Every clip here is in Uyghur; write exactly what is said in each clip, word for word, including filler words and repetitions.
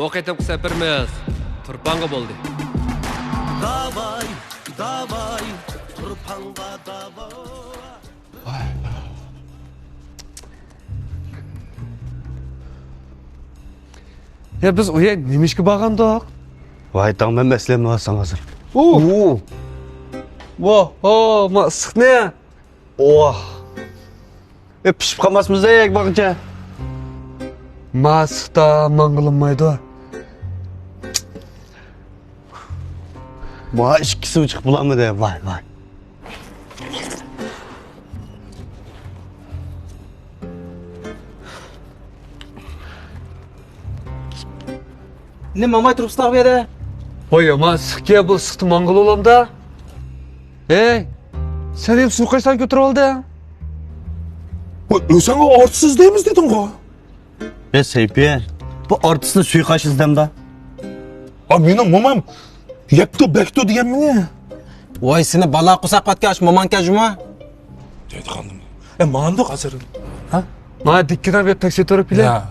بۇ قېتىمقى سەپىرىمىز تۇرپانغا بولدى. داۋاي، داۋاي، تۇرپانغا داۋاي. يا، بىز ئۇ يەرگە نېمە ئىشقا بارغانىدۇق؟ ۋاي تاڭ، مەن مەسىلەمنى ئاچسام ھازىر. ئۇ! ۋاھ، ھو، ما ئىسسىقنى! ۋاھ! ئە، پىشىپ قالماسمىز ئەي، يەك باغچە. ماسىقتا ماڭغىلىمايدۇ. ما ئىككىسى چىقىپ بولامدۇ؟ ۋاي، ۋاي. نېمە ماڭماي تۇرۇپسىلەر بۇ يەردە؟ ۋاي، يامان ئىسسىقكەن، بۇ ئىسسىقتا ماڭغىلى بولامدا؟ ھەي، سەن ھېم سۇيىقاشلارنى كۆتۈرۈپ ئالدىڭ. ۋاي، ئۆزۈڭ ئارتىس ئىزدەيمىز دېدىڭغۇ. ئەي سەيپى، بۇ ئارتىسنى سۇيىقاش ئىزدەمدا. ئا، مېنىڭ مومام يەپتۇ بەكتۇ دېگەن مېنى. ۋاي، سېنى بالا قورساق پاتكاچ موماڭكەن جۇمۇ. دەيدىغاننىمۇ. ئە، ماندۇق ھازىر. ھە؟ ما دىككىدە بىر تاكسى تۇرۇپ كېلە. يا.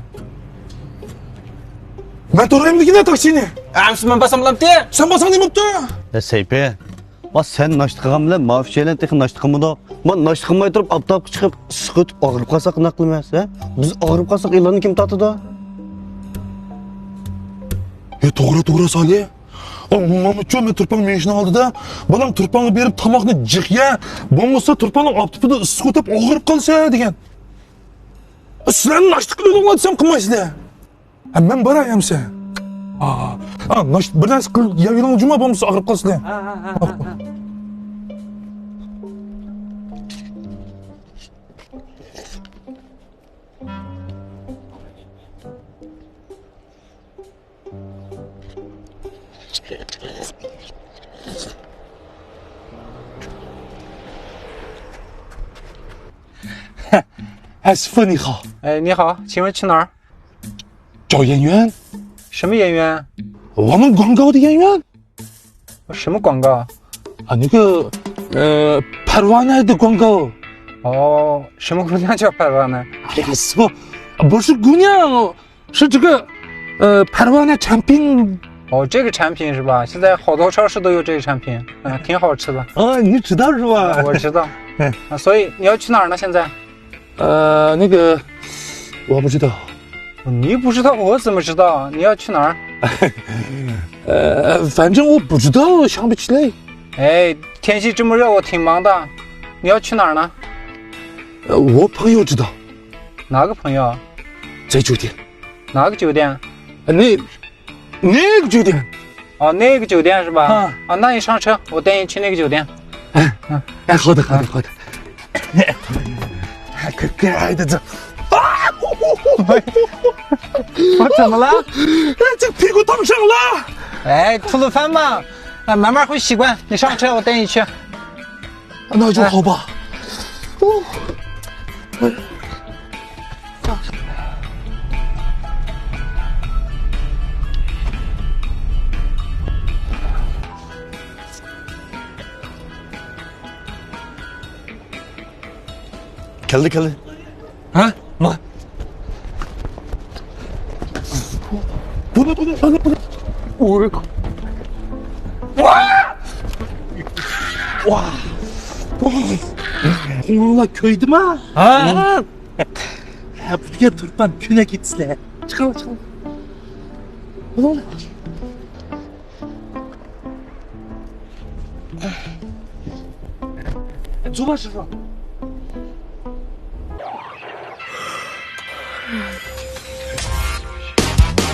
مەن تۇرايمىكىن تاكسىنى؟ ئەمسە مەن باساملامتى؟ سەن باساڭ نېمە بوپتۇ؟ ئەي سەيپى، ۋا سەن ناشتا قىلغان بىلەن ما ئۈچەيلەن تېخى ناشتا قىلمىدۇق. ما ناشتا قىلماي تۇرۇپ ئاپتاپقا چىقىپ ئىسسىقىپ ئاغرىپ قالساق قانداق قىلىمىز، ھە؟ بىز ئاغرىپ قالساق ئىلاننى كىم تارتىدۇ؟ ھە، توغرا، توغرا، سالى. ئا، ماڭىچۇ، مەن تۇرپان مېڭىشنىڭ ئالدىدا، بالام تۇرپانغا بېرىپ تاماقنى جىق يە، بولمىسا تۇرپاننىڭ ئاپتىپىدا ئىسسىق ئۆتۈپ ئاغرىپ قالسا دېگەن. سىلەرنى ناشتا قىلىۋېلىڭلار دېسەم قىلمايسىلەر. ھە، مەن باراي ئەمسە. ئا، ئا، ناشتا بىر نەرسە قىل، يەۋېلىڭ جۇما، بولمىسا ئاغرىپ قالسىلەر. ھە، ھە، ھە، ھە، ھە. ھە، سىفۇ نىخاۋ. 哎，你好，请问去哪儿？找演员。什么演员？我们广告的演员。什么广告？啊，那个，呃， پەرۋانە 的广告。哦，什么姑娘叫پەرۋانە？ 哎呀， سىفۇ، 不是姑娘， 是这个，呃， پەرۋانە 产品。 哦，这个产品是吧？现在好多超市都有这个产品，嗯，挺好吃的。 啊，你知道是吧？ 我知道。 啊，所以你要去哪儿呢？现在？ 呃，那个，我不知道。 你不知道，我怎么知道？你要去哪儿？ 呃，反正我不知道，想不起来。 哎，天气这么热，我挺忙的。你要去哪儿呢？ 呃，我朋友知道。 哪个朋友？ 在酒店。 哪个酒店？ 呃，那，那个酒店。 哦，那个酒店是吧？啊。啊，那你上车，我带你去那个酒店。 哎，好的，好的，好的。 可可爱的这。啊！ 我怎么了？ 这屁股冻伤了。 哎，吐鲁番嘛，啊，慢慢会习惯。你上车，我带你去。 那就好吧。哦。 كەلدى، كەلدى. ھە؟ ما؟ بۇنى، بۇنى، بۇنى، بۇنى. ئۇي. ۋا! ۋا! قوڭۇرلار كۆيدىما؟ ھە؟ ھە، بۇ يەر تۇرپان كۆنە كېتىسىلەر. چىقىڭ، چىقىڭ. بولۇڭلار.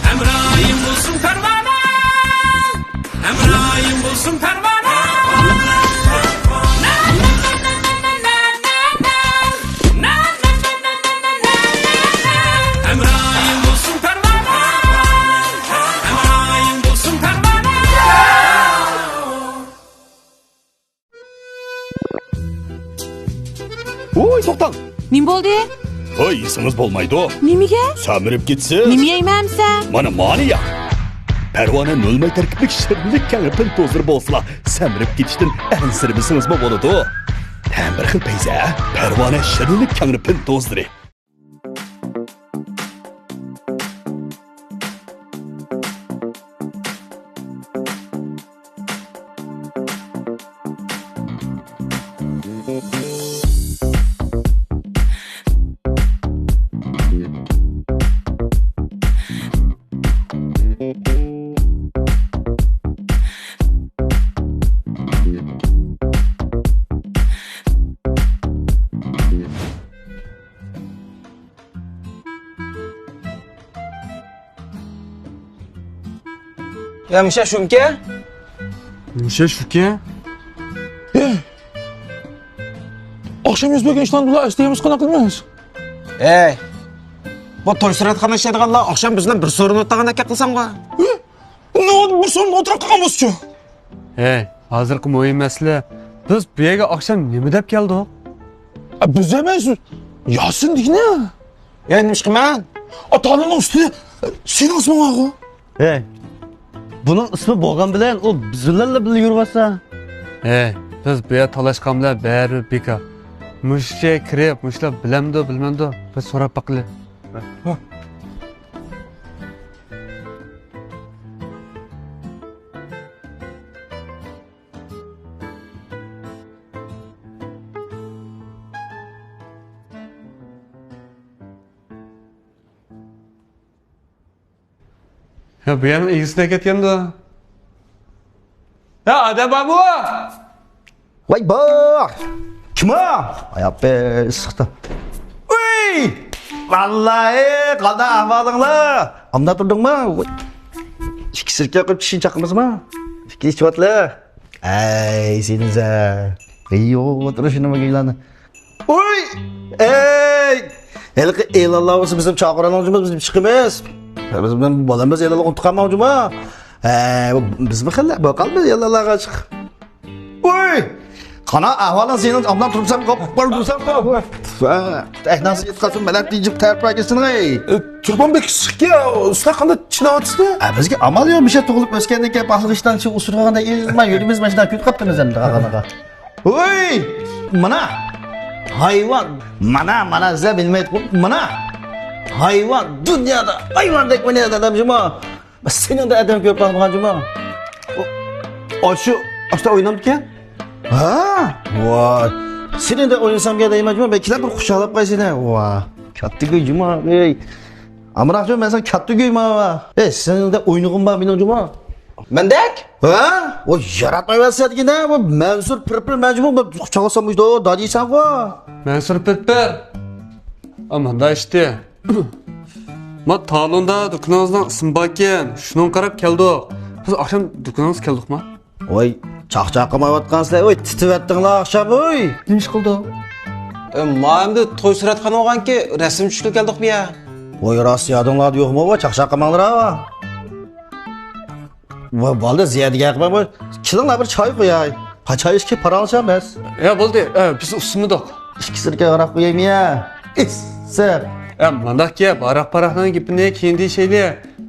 ھەمراھىم بولسۇن پەرۋانە، ھەمراھىم بولسۇن پەرۋانە. ھەمراھىم بولسۇن پەرۋانە، ھەمراھىم بولسۇن پەرۋانە. ۋوي، توختاڭ! نېمە بولدى؟ ھوي، يېسىڭىز بولمايدۇ. نېمىگە؟ سەمرىپ كېتىسىز. نېمە يەيمەن ئەمسە؟ مانا، مانى يەڭ. پەرۋانە نۆل ماي تەركىبلىك شىرىنلىك كەڭرى پىن توزىلىرى بولسىلا، سەمرىپ كېتىشتىن ئەنسىرىمىسىڭىزمۇ بولىدۇ. تەم بىر خىل پەيزى، پەرۋانە شىرىنلىك كەڭرى پىن توزىلىرى. يا مۇشۇ شۇمكەن؟ مۇشۇ شۇكەن؟ ئاخشام يۈز بەرگەن ئىشلارنى بۇلار ئەسلىيەمىز قانداق قىلىمىز؟ ھەي، بۇ توي سۈرەتخانا ئىشلەيدىغانلار ئاخشام بىز بىلەن بىر سورۇن ئولتۇرغاندەك گەپ قىلساڭغۇ. نېمە بىر سورۇن ئولتۇرۇپ قالغان بولسىچۇ؟ ھەي، ھازىرقى مۇھىم مەسىلە، بىز بۇ يەرگە ئاخشام نېمە دەپ كەلدۇق؟ ئە، بىز ئەمەس، ياسىن دېگىنە. يا، نېمە ئىشقىمەن؟ ئا، تالوننىڭ ئۈستىدە سېنىڭ ئىسمىڭ بارغۇ. ھەي، بۇنىڭ ئىسمى بولغان بىلەن ئۇ بىز بىلەنلا بىللە يۈرۈۋاتسا. ھەي، بىز بۇ يەردە تالاشقان بىلەن بەرىبىر بىكار. مۇشۇ ئىشقا كىرىپ، مۇشۇلار بىلەمدۇ، بىلمەمدۇ، بىر سوراپ باقىلى. يا، بۇ يەرنىڭ ئىگىسى نەگە كەتكەندۇ؟ يا، ئادەم بارمۇ؟ ۋاي بار! كىم ئۇ؟ ۋاي ئاپا، ئىسسىقتا. ئۇي! ۋاللاھى، قانداق ئەھۋالىڭلار؟ ئامدا تۇردۇڭمۇ؟ ۋاي. ئىككى سىركە قىلىپ چىشىنى چاقىمىزمۇ؟ ئىككى ئىچىۋاتلا. ئەي، سېنىزە. قىيىۋاتىدۇ شۇنىمۇ گىلانى. ئۇي! ئەي! ھېلىقى ئېلانلار بولسا بىزنى چاقىرىۋالىڭ جۇمۇ، بىز چىقىمىز. بىز بىلەن بالىمىز ئېلانلارغا ئۇنتۇپ قالماڭ جۇمۇ. ھە، بىزمۇ خېلى بولۇپ قالدى ئېلانلارغا چىق. ئۇي! قانا ئەھۋالىڭ سېنىڭ ئامدان تۇرۇپسەن، قوپۇپ بار تۇرساڭ. ئەھناسى يىتقاسىن بەلەت دېيىپ تەرپىگە سېنىڭ ئەي. تۇرپان بەك ئىسسىقكەن، ئۇستا قانداق چىداۋاتىسىلەر؟ ئە، بىزگە ئامال يوق، مۇشۇ تۇغۇلۇپ ئۆسكەندىن كېيىن بالىغىچتان شۇ ئۇسۇرغاندا ئىلما يۈرىمىز ماشىنا كۆتۈپ قاپتىمىز ئەمدى قالغانىغا. ھوي! مانا! ھايۋان! مانا، مانا سىلەر بىلمەيدىغۇ. مانا! ھايۋان! دۇنيادا ھايۋاندەك ئوينايدۇ ئادەم جۇمۇ. سېنىڭدە ئادەم كۆرۈپ باقمىغان جۇمۇ. ئاشۇ، ئاشتا ئوينامدىكەن؟ ھە؟ ۋاي. سېنىڭدە ئوينىسام يا دەيمەن جۇمۇ. بەلكىلەر بىر خۇشاللاپ قايسىنى. ۋا. كاتتا گۆي جۇمۇ. ئەي. ئامراق جۇمۇ، مەن ساڭا كاتتا گۆي ماۋا. ئەي، سېنىڭدە ئوينىغۇم بار مېنىڭ جۇمۇ. مەندەك؟ ھە؟ ئۇ ياراتمايۋەرسە دېگىنە، بۇ مەنسۇر پىرپىر مەنجۇمۇ بىر قۇچاقلىسام مۇشۇ دادىسەنغۇ. مەنسۇر پىرپىر. ئا، مۇنداق ئىشتى. ما تالوندا دۇكىنىڭىزنىڭ ئىسمى باركەن، شۇنىڭغا قاراپ كەلدۇق. بىز ئاخشام دۇكىنىڭىزغا كەلدۇقما؟ ۋاي، چاقچاق قىلمايۋاتقانسىلەر، ۋاي، تىتىۋەتتىڭلار ئاخشام، ۋاي. نېمە ئىش قىلدۇق؟ ئە، ما ئەمدى توي سۈرەتخانا بولغانكى، رەسىم چۈشكىلى كەلدۇق بۇ يەر. ۋاي، راست يادىڭلاردا يوقمۇ، ۋاي، چاقچاق قىلماڭلار، ھا. ۋاي، بالدۇر زىيادىگە قىلماڭ، ۋاي. كېلىڭلار، بىر چاي قۇياي. پا-، چاي ئىچكەچ پاراڭلىشامىز. يا، بولدى، ئە، بىز ئۇسسىمىدۇق. ئىككى سىركە ھاراق قۇيايمۇ يا؟ ئىسسىق. ئە، مانداق گەپ، ھاراق-پاراقنىڭ گېپىنى كېيىن دېيىشەيلى.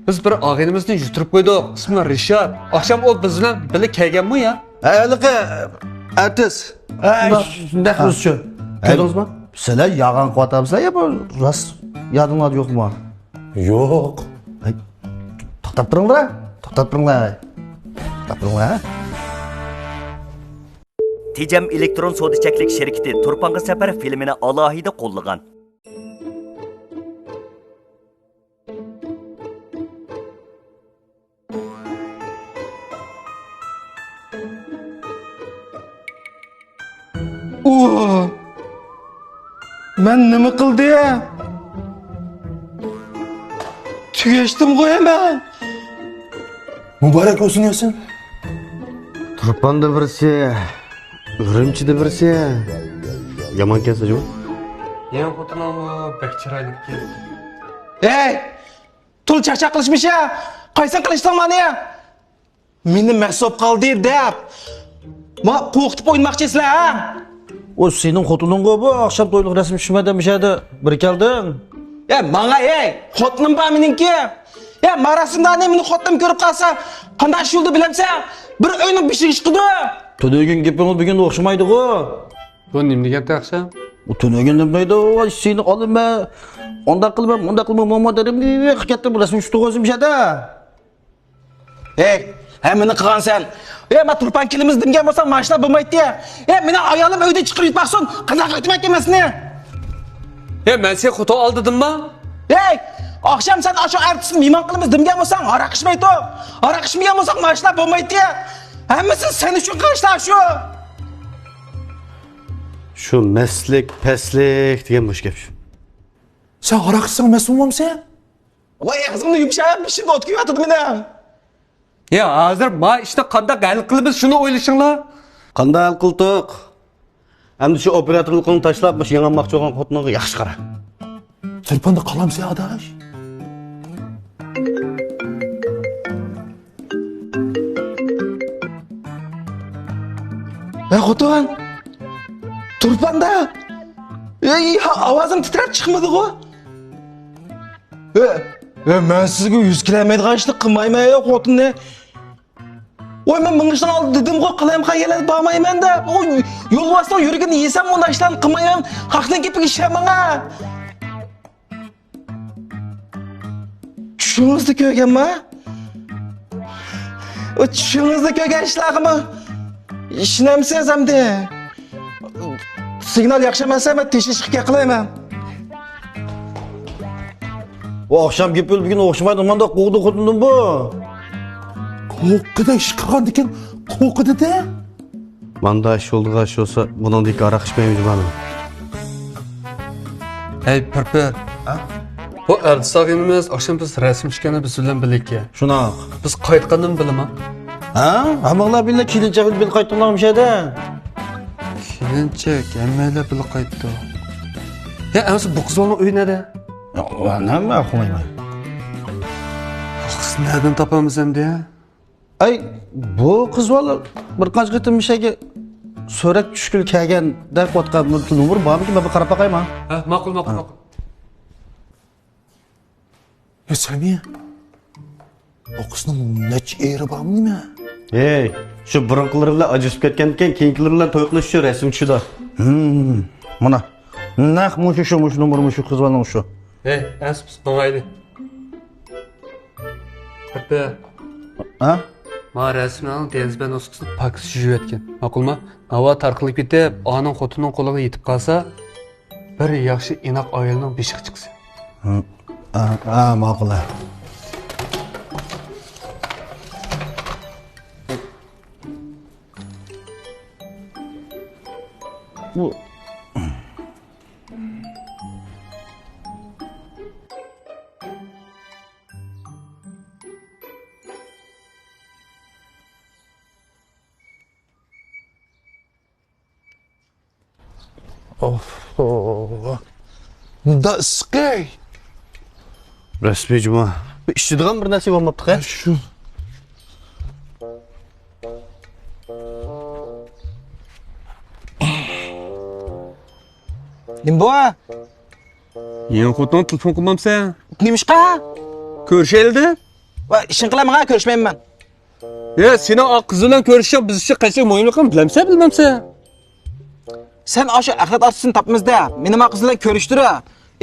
بىز بىر ئاغىنىمىزنى يۈتتۈرۈپ قويدۇق. ئىسمى رىشات. ئاخشام ئۇ بىز بىلەن بىللە كەلگەنمۇ يا؟ ھە، ھېلىقى ئارتىس. ھە، شۇنداق قىلسىچۇ. كۆردىڭىزمۇ؟ سىلەر يالغان قىلىۋاتامسىلەر يا بۇ راست يادىڭلاردا يوقمۇ؟ يوق. ھەي، توختاپ تۇرۇڭلار، توختاپ تۇرۇڭلار، توختاپ تۇرۇڭلار. تېجەم ئېلېكترون سودا چەكلىك شىركىتى تۇرپانغا سەپەر فىلىمىنى ئالاھىدە قوللىغان. ئۇ، مەن نېمە قىلدىم؟ تۈگەشتىمغۇ مەن. مۇبارەك بولسۇن ياسىن. تۇرپاندا بىرسى، ئۈرۈمچىدە بىرسى. يامان كەلسە جۇ. يېڭى خوتۇنۇڭمۇ بەك چىرايلىق ئىكەن. ھەي! تولا چاقچاق قىلىشمىشە! قايسىڭ قىلىشتىڭ مانى؟ مېنى مەست بولۇپ قالدى دەپ، ما قورقۇتۇپ ئوينىماقچىسىلەر، ھە؟ ئۇ سېنىڭ خوتۇنۇڭغۇ بۇ، ئاخشام تويلۇق رەسىم چۈشمە دەپ مۇشەدە بىر كەلدىڭ. يا ماڭا، ھەي، خوتۇنۇم بار مېنىڭكى. يا ماراسىمدانى مېنى خوتۇنۇم كۆرۈپ قالسا، قانداق ئىش يولىدا بىلەمسەن؟ بىر ئۆينىڭ بېشىغا چىقىدۇ. تۈنۈگۈن گېپىڭىز بۈگۈن ئوخشىمايدىغۇ. بۇ نېمە دېگەن ئاخشام؟ ئۇ تۈنۈگۈن دېمەيدۇ، ۋاي سېنى ئالىمەن، ئانداق قىلىمەن، مۇنداق قىلىمەن، موما دېدىم، قىلىپ كەتتىم، رەسىم چۈشتى غۇ مۇشەدە. ھەي، ھەممىنى قىلغانسەن. ئە، مەن تۇرپان كېلىمىز دېمىگەن بولسام، ماشىنا بولمايتتى. ئە، مېنىڭ ئايالىم ئۆيدىن چىقىرىپ يۈتمەقسۇن. قانداق ئۆتمەككەن مەن سېنى؟ ئە، مەن سېنى خوتۇن ئالدىدىمما؟ ئەي، ئاخشام سەن ئاشۇ ئەرتىسنى مېھمان قىلىمىز دېمىگەن بولساڭ، ھاراق ئىچمەيتتۇق. ھاراق ئىچمىگەن بولساڭ، ماشىنا بولمايتتى. ھەممىسى سەن ئۈچۈن قىلغان ئىشلار شۇ. شۇ مەستلىك، پەسلىك دېگەن مۇشۇ گەپ شۇ. سەن ھاراق ئىچسەڭ مەست بولمامسەن؟ ۋاي، ئېغىزىمنى يۇمشاپ، بېشىمنى ئوت كۆيۈۋاتىدۇ مېنىڭ. يا، ھازىر ما ئىشنى قانداق ھەل قىلىمىز، شۇنى ئويلىشىڭلار. قانداق ھەل قىلدۇق؟ ئەمدى شۇ ئوپېراتورلۇقنى تاشلاپ، مۇشۇ يېڭىلماقچى بولغان خوتۇنۇڭغا ياخشى قارا. تۇرپاندا قالامسەن، ئاداش؟ ھە، خوتۇن! تۇرپاندا! ئەي، ئاۋازىم تىترەپ چىقمىدىغۇ؟ ئە، ئە، مەن سىزگە يۈز كېلەلمەيدىغان ئىشنى قىلمايمەن، ئە، خوتۇننى. ۋاي، مەن مېڭىشنىڭ ئالدىدا دېدىمغۇ، قالايمىقان يەرلەرگە بارمايمەن دەپ. ئۇ يولۋاسنىڭ يۈرىكىنى يېسەم، ئۇنداق ئىشلارنى قىلمايمەن. خەقنىڭ گېپىگە ئىشەنمەڭ ھە. چۈشىڭىزدە كۆرگەنما؟ ئۇ چۈشىڭىزدە كۆرگەن ئىشلارغىمۇ ئىشىنەمسىز ئەمدى؟ سىگنال ياخشى ئەمەس، مەن تېشىشقا گەپ قىلايمەن. بۇ ئاخشام گېپى بۈگۈن ئوخشىمايدۇ، مانداق قوقىدۇ خوتۇندىن بۇ. قوقىدۇ، ئىش قىلغاندىكىن قوقىدۇ-دە. مانداق ئىش بولىدىغان ئىش بولسا، بۇنىڭدىكى ھاراق ئىچمەيمىز جۇمانىم. ھەي، پىر-پىر. ھە؟ بۇ ئەتىسى ئاغىنىمىز ئاخشام بىز رەسىم چۈشكەندە بىز بىلەن بىللىككە. شۇنداق. بىز قايتقاندىن بىلىما؟ ھە؟ ھەممىڭلار بىللە كېلىنچەك بىلەن بىللە قايتتىڭلارمۇ شۇ يەردە؟ كېلىنچەك، ھەممەيلەن بىللە قايتتۇق. يا، ئەمسە بۇ قىز بالىنىڭ ئۆيى نەدە؟ يا، نېمە ئۇقمايمەن. بۇ قىزنى نەدىن تاپىمىز ئەمدى؟ ئەي، بۇ قىز بالا بىر قانچە قېتىم مۇشۇ يەرگە سۈرەت چۈشكىلى كەلگەندەك قىلىۋاتقان، بىر نومۇر بارمىكىن، مەن بىر قاراپ باقايما. ھە، ماقۇل، ماقۇل، ھە. ماقۇل. يا سەمىيە، ئۇ قىزنىڭ نەچچە ئېرى بارمۇ نېمە؟ ھەي، شۇ بۇرۇنقىلىرى بىلەن ئاجرىشىپ كەتكەندىكىن، كېيىنكىلىرى بىلەن توي قىلىش ئۈچۈن رەسىم چۈشىدۇ. ھىم، مانا. نەق مۇشۇ، شۇ، مۇشۇ نومۇر، مۇشۇ قىز بالىنىڭ شۇ. ھەي، ئەنسىز، ماڭايلى. ئاپا. ھە؟ ما رەسىمنىڭ دېنىز بىلەن نۇسخىسىنى پاكىز يۇيۇۋەتكىن. ماقۇلما؟ ناۋا تارقىلىپ كېتىپ، ئانىڭ خوتۇنىنىڭ قولىغا يېتىپ قالسا، بىر ياخشى ئىناق ئائىلىنىڭ بېشىغا چىقسا. ھە، ھە، ماقۇل، ھە. بۇ ئوھو. مۇنداق ئىسسىقەي. رەسمىي جۇما. بىر ئىچىدىغان بىر نەرسە بولماپتىكەن. شۇ. نېمە بۇ؟ يېڭى خوتۇنغا تېلېفون قىلمامسەن؟ نېمىشقا؟ كۆرۈشەيلى دەپ. ۋاي، ئىشىڭ قىلە، ماڭا كۆرۈشمەيمەن مەن. يا، سېنىڭ ئا قىز بىلەن كۆرۈشۈشۈڭ بىز ئۈچۈن قانچىلىك مۇھىملىقىنى بىلەمسەن، بىلمەمسەن؟ سەن ئاشۇ ئەخلەت ئارتىسىنى تاپىمىز-دە، مېنى ما قىز بىلەن كۆرۈشتۈر.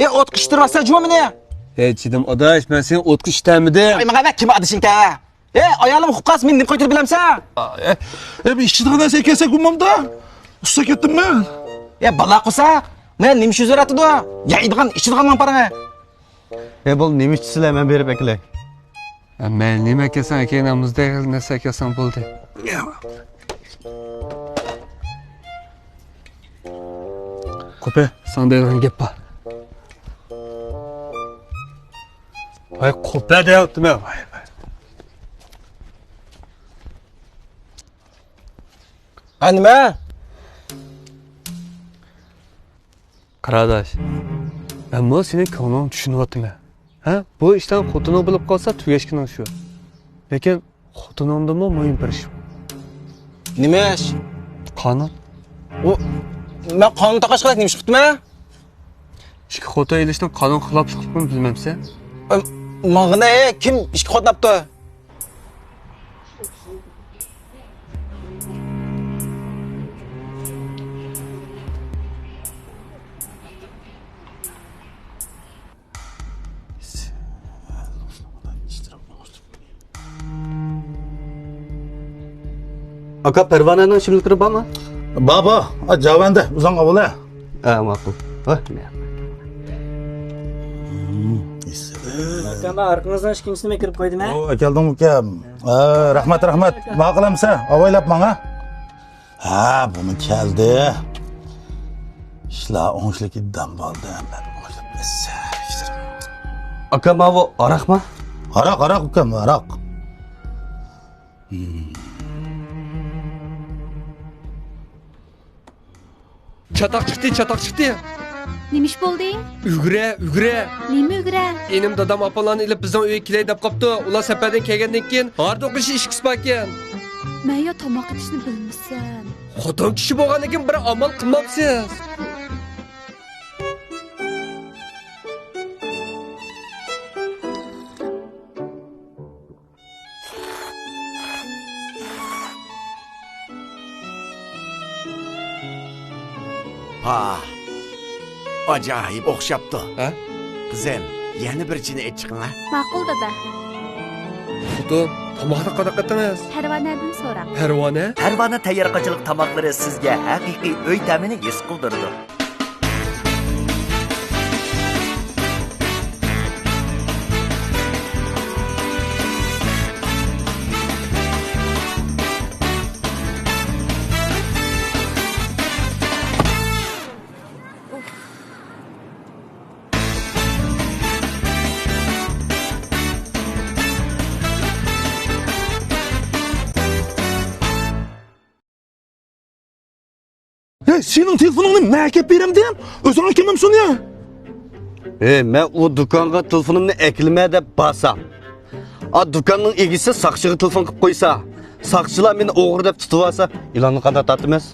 ئە، ئوتقا ئىشتىرىۋەتسە جۇمۇ مېنى. ھەي، چىدىم ئاداش، مەن سېنى ئوتقا ئىشتەمىدىم. ۋاي، ماڭا بەر، كىم ئادىشىڭكەن؟ ئە، ئايالىم ئۇقۇپ قالسا، مېنى نېمە قىلىۋېتىدۇ بىلەمسەن؟ ئە، ئە، بىر ئىچىدىغان نەرسە ئەكەلسەك بولمامدا؟ ئۇسسا كەتتىم مەن. ئە، بالا قورساق، مانا نېمە ئىش يۈز بېرىۋاتىدۇ؟ يەيدىغان، ئىچىدىغان ماڭا پارىڭى. ئە، بولدى، نېمە ئىچىسىلەر، مەن بېرىپ ئەكېلەي. ئە، مەيلى، نېمە ئەكەلسەڭ ئەكەيلى، مۇزدەك نەرسە ئەكەلسەڭ بولدى. قوپە، ساڭا دەيدىغان گەپ بار. ۋاي، قوپە دەۋاتىمەن. ۋاي، ۋاي. ھە، نېمە؟ قاراداش، مەنمۇ سېنىڭ كۆڭلۈڭنى چۈشىنىۋاتىمەن. ھە؟ بۇ ئىشتان خوتۇنۇڭ بىلىپ قالسا تۈگەشكىنىڭ شۇ. لېكىن خوتۇنۇڭدىنمۇ مۇھىم بىر ئىش بار. نېمە ئىش؟ قانۇن. ئۇ، مەن قانۇن تاقاشقا نېمە ئىش قىپتىمەن؟ ئىككى خوتۇن ئېلىشنىڭ قانۇن خىلاپلىقلىقىنى بىلمەمسەن؟ ئە، ماڭا نە، كىم ئىككى خوتۇن ئاپتۇ؟ ئاكا، پەرۋانەنىڭ ئىچىملىكلىرى بارمۇ؟ بار، بار. ئا، جاۋەندە، ئۆزۈڭ ئاۋۇلە. ئە، ماقۇل. ھە، مەن. ئاكام، ئارقىڭىزنىڭ ئىككىنچىسىنى كىرىپ قويدۇم، ھە؟ ئو، ئەكەلدىڭمۇكەن؟ ئا، رەھمەت، رەھمەت. ماقۇل ئەمسە، ئاۋايلاپ ماڭا. ھە، بۇمۇ كەلدى. ئىشلار ئوڭۇشلۇق دام بولدى. مەن ئوڭۇشلۇق ئەسسە. ئاكا، ماۋۇ ھاراقمۇ؟ ھاراق، ھاراق، ئۇكام، ھاراق. چاتاق چىقتى، چاتاق چىقتى. نېمە ئىش بولدى؟ ئۈگرە، ئۈگرە. نېمە ئۈگرە؟ ئىنىم دادام ئاپاملارنى ئېلىپ بىزنىڭ ئۆيگە كېلەي دەپ قاپتۇ. ئۇلار سەپەردىن كەلگەندىن كېيىن ھاردۇق ئېشى ئىچكۈسى باركەن. مەن يا تاماق ئېتىشنى بىلمىسەم. خوتۇن كىشى بولغاندىن كېيىن بىر ئامال قىلمامسىز؟ ھا، ئاجايىپ ئوخشاپتۇ. ھە؟ قىزىم، يەنە بىر چىنە ئېيتچىقىڭ، ھە؟ ماقۇل، دادا. خوتۇن، تاماقنى قانداق قىلدىڭىز؟ پەرۋانەدىن سوراڭ. پەرۋانە؟ پەرۋانە تەييارقاچىلىق تاماقلىرى سىزگە ھەقىقىي ئۆي تەمىنى ھېس قىلدۇرىدۇ. ھەي، سېنىڭ تېلېفونۇڭنى مەن ئەكەپ بېرەمدىم، ئۆزۈڭ ئەكەلمەمسۇن يا. ھەي، مەن ئۇ دۇكانغا تېلېفونۇمنى ئەكېلىمە دەپ بارسام، ئا، دۇكاننىڭ ئىگىسى ساقچىغا تېلېفون قىلىپ قويسا، ساقچىلار مېنى ئوغرى دەپ تۇتۇۋالسا، ئىلاننى قانداق تارتىمىز؟